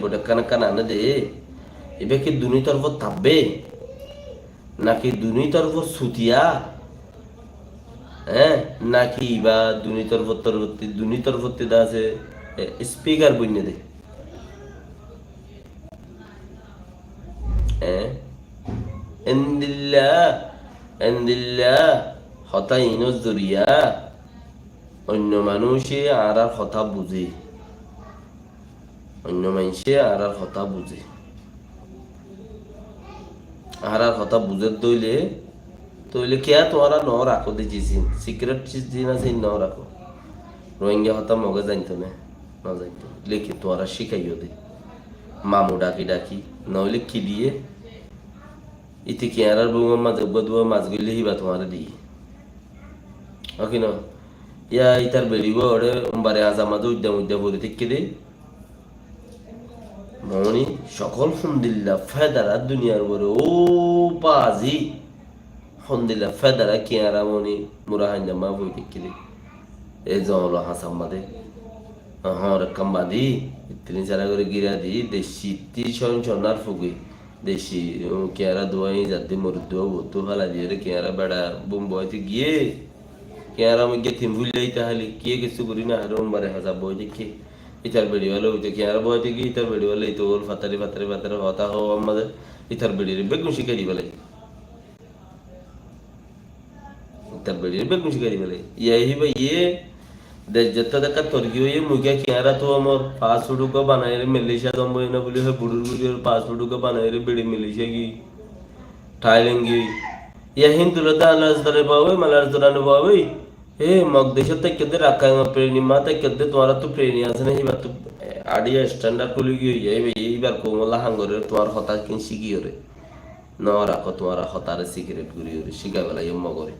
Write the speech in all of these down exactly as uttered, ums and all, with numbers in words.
Óita ekkán ekkán ané de. Ibá ki dunúi torfót tábbe? Naki dunúi torfót sutiya? Eé? Naki ibá dunúi torfót, torfótti, dunúi torfótti de asé, e, spikar boinné de. Eé? Endilla, endilla hotá inor zoriya oinno manúice añárar hotá buzé. Oinno maincé añárar hotá buzé. Añárar hotá buzé dóile, tóile kiyá tuáñra no rakó de zin, sikrét zin asé, no rakó. Rohingya hotá Mogé zainto né, no zainto. Lekin tuáñra cíkaiyó de. Mamu dhaki dhaki, noóile ki diyé? Íte kiñárar búmor mazé uggúa duwá mas goillé híba tuáñre diyé. Ó ki no? Yá ítar beçi uwá oré umbare aza mazé uidda muidda fori táikke dé. Moni sokol hondilla fedara duniyar uore, ó bazi. Hondilla fedara kiñára moni mura hainda ma fori táikke dé. E zongolo hañsar mazé. Ahór ekkán bañdí, tirin sara gorí gira di, deci tí con conar fugi. Deci, um, kiñára duwa, iñzar di morit duwa, bottú félai diyóre, kiñára beça bum boóite giyé. Kiñára moijjé tin fuilla ita háli, kiyé kessú gorí no fare, umbare hasab boói táikke. Itar beçi wala uite kiñára boóite giyé, itar beçi wala ite ól fatari, fatari, fatari, hotá hoó ammáde, itar beçire beggún cíkai di félai. Itar beçire beggún cíkai di félai. Yá híba yé, dec zottó dekká torki óiye, muiká kiñára tuwamor, passport uggúa banaiyóre Malaysia zombo ena buli hoi, buçur guri or passport uggúa banaiyóre beçi Malaysia giyói, Thailand giyói. Yá Hindu lói de Malaysia dore bawoi, Malaysia dore bawoi. E, Mog decót táikke de Rakkain preni ma táikke de, tuáñrattú preni asé né, híbattú, e, añçiya standard kúli giyói, yá híba yé, híbar koumolla hangoré, tuáñr hotá kin cíkiyóre. No rakó tuáñra hotáre sikrét gorí gorí cíkai félaiyo Mogoré.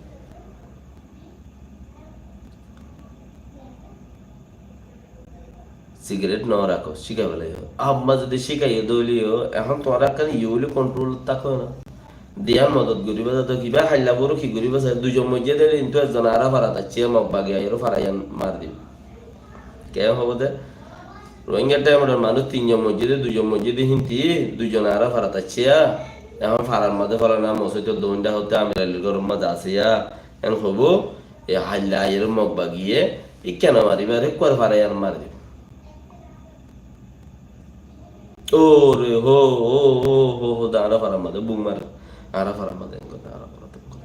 Sikrét no rakó, cíkai félaiyo. Ammá zodi cíkaiyo dóileyo, ehón tuáñra ekkán iyó buli kontrolot táko na. Diyan modot goríba zade kibá hailla boro ki goríba sai, duizon moijjé de, kintu ekzon añára farat aiccé, Mog bagi aiyóre fara iyan mari dibo. Keén hobo de? Rohingya thaimor manúic tinzon moijjé de, duizon moijjé de, hinti duizon añára farat aiccé ya. Ehón farar mazé félana, mosóitor dóinda hotte Amir Alir góror mazé asé ya. En hobo, e hailla aiyóre Mog bagiye, ikká no maribár, ekkuar fara iyan mari dibo. Óre, ho, ho, ho, ho, ho, de añára farar mazé bum mare. Añára farar mazé en gor, añára farar mazé en gor.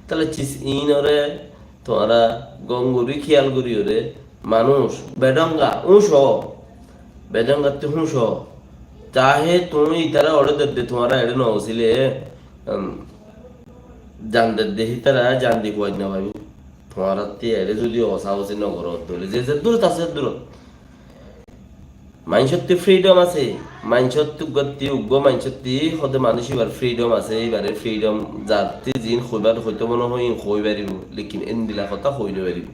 Tóile cis inore tuáñra gom gorí kiyal goríyore, manúic bedhonga, úñco, bedhongattú úñco. Tahe tuñí itara oré dedde tuáñra eçé no osíle, em, zan dedde hítara zan di kuwaj no faibo. Tuáñrattí eçé zodi osa osi no goró, tóile ze ze durot asé durot. Maincótti freedom asé, maincótti uggúatti, uggúa maincótti hóde manúic íbar freedom asé, íbare freedom zattí zin hoibar hoitó mone hoi ín hoi faribo, lekin endila hotá hoi no faribo.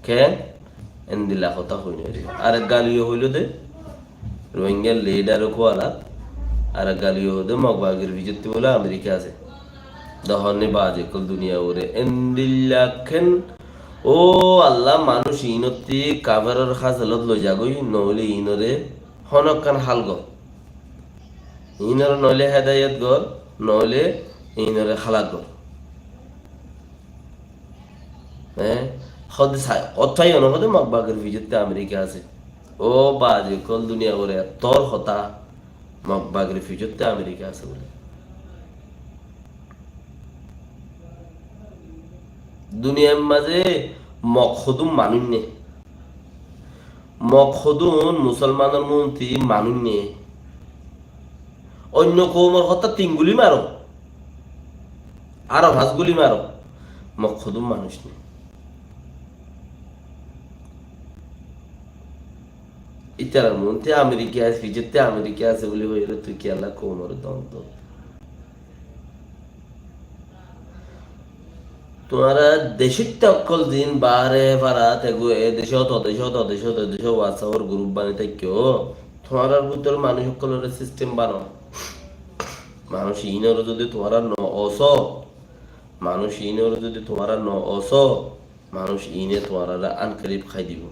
Keén? Endila hotá hoi no faribo. Ar ek galiyo hoilo de, Rohingya lidar ókkol alat, ar ek galiyo hoó de Mog bagir ficottí bóle Amerika asé. Dehón né bazi ókkol duniya uore. Endilla keén, ó Allah, manúic inottí kaferor házalot loi zagói, noóile inoré honókkan hál gor. Inoré noóile hedayot gor, noóile inoré hálak gor. Eé? Hóde sai, hotá iyan hóde Mog bagir ficottí Amerika asé. Ó bazi ókkol duniya uore ettór hotá. Mog bagir ficottí Amerika asé bóli. Duniyar mazé Mog hodún manúic né. Mog hodún musolmanor muúnti manúic né. Oinno koumor hotá tin guli maro, aró fañs guli maro, Mog hodún manúic né. Ítarar muúnti Amerika asé, ficottí Amerika asé bóli hoiyóre tui kiyólla koumoré don dor? Tuáñra decóitta ókkol zin baáre farat, egu e decót, o decót, o decót, o decót WhatsApp or group bani táikko. Tuáñrar bútore manúic ókkolore system banao. Manúic inore zodi tuáñra no osó, manúic inore zodi tuáñra no osó, manúic ine tuáñrare ankirip hái dibo.